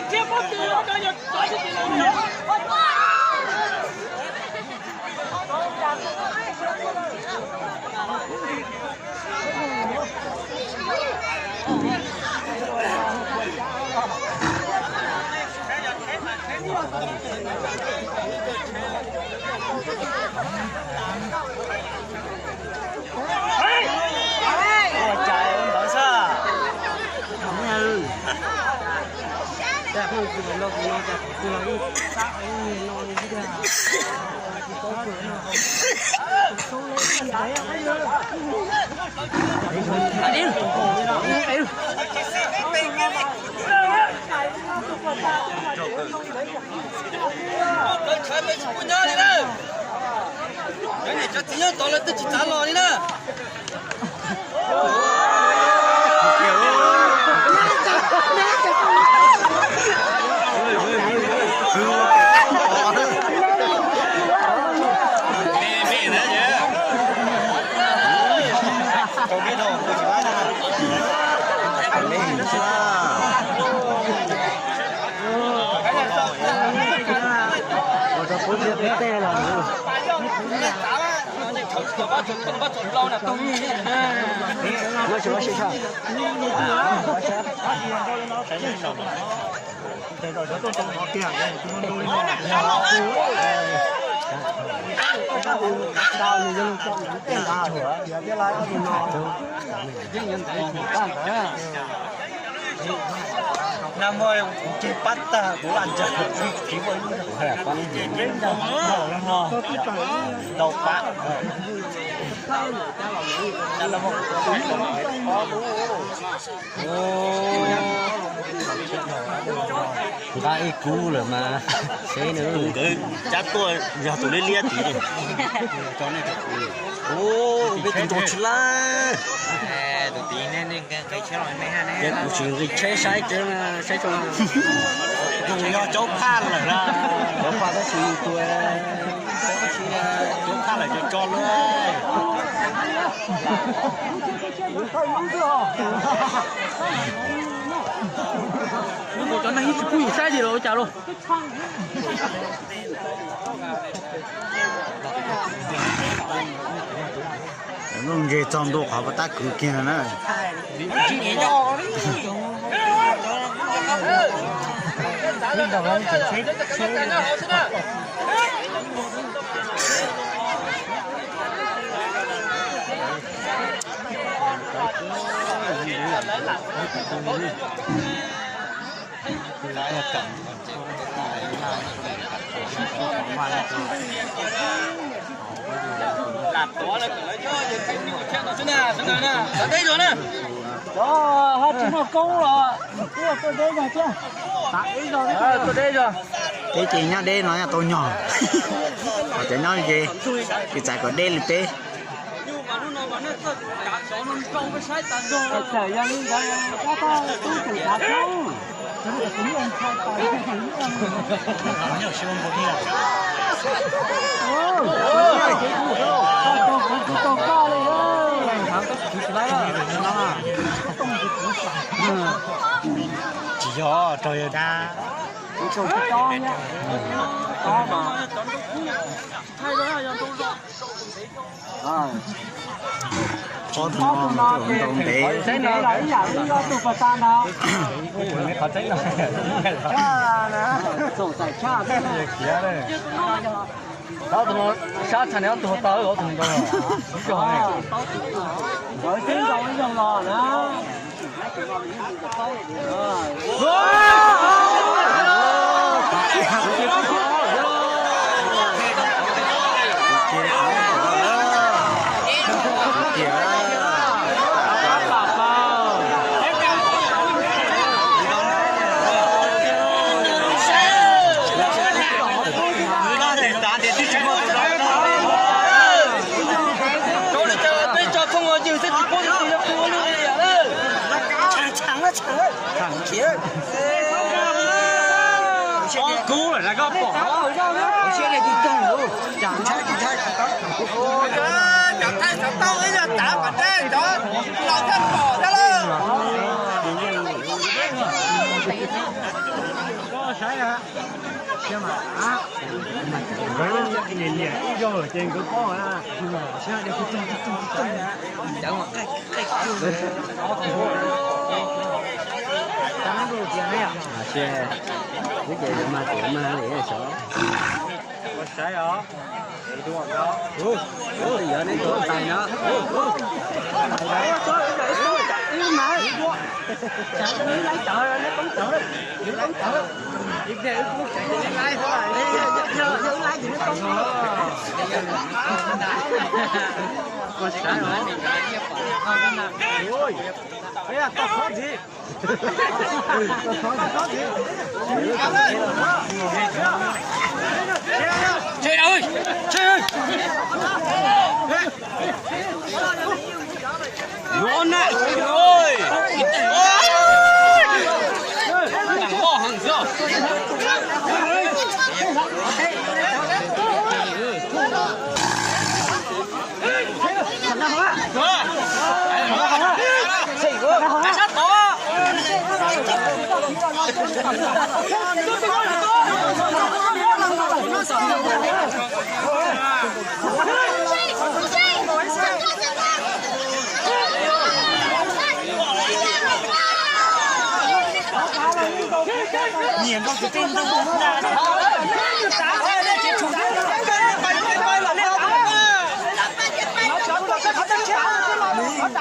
Ua cas ua ntawd xwb. Tawv tshav peb tsis pub nyob li na. Cov niam cov txiv nyob tod lawv twb tsis txav los li na. Nag hmo kuv ceg pab tag kuv lam ntsawg. Ntau pab. Nqa ib kub lawm mas seb nws. Tus nkawd cab tuaj yog tus liab liab tid. Ua peb tus nrog tsis lawm. Ces kuv tsis nqis tsheb saib tseeb, saib tso. Tus yog caub phaj lawm na. Caub phaj tab sis tus, caub phaj lawm cov tso lawm. Cov neeg ib tsis pub yus saib li los ua cas lauj. Lub ntseg txog ntua qhov pas tab kwv kiag na. Cov haj tsis muaj koob los tuaj deb zog thiab. Tuaj deb zog. Peb ces nyob deb no yog tau nyog. Ho cov nyob ze, tsis txais kom deb li peb. Txawm yog li ntawd, tub tseem kav koob. Tsis yog, raug yog dab. Ob tug no ntau ntev. Ib yam li tus pas tas ntawd. Txaus txais tshaj. Ob tug no sab tshaj ne, ob tug tau ob tug ntau. Nkawd sib ntaus ib zaug los na. Rau li cas peb tso thooj los ywg xwb tsis paub twg yog tus ua lwj li yam lawm. Ob kub lawm na koj pom. Cov thaij xov tooj ib yam tav kom deb cov laus thiaj pom thiab lawm. Nkawd liam liam ib zaug lawm ces nkawd paub na. Twb ces mas tus mas li xyov. Ua saib os. Yog neb tus tais no. Ua saib os. Nyiam nkauj tus tij ntug ntag.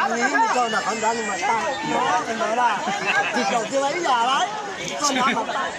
Nws nyob rau nram qhov ntawd nws mas tag, ntawd lawm, tus zaum twg los ib yam lawm, koj nyob mas tag.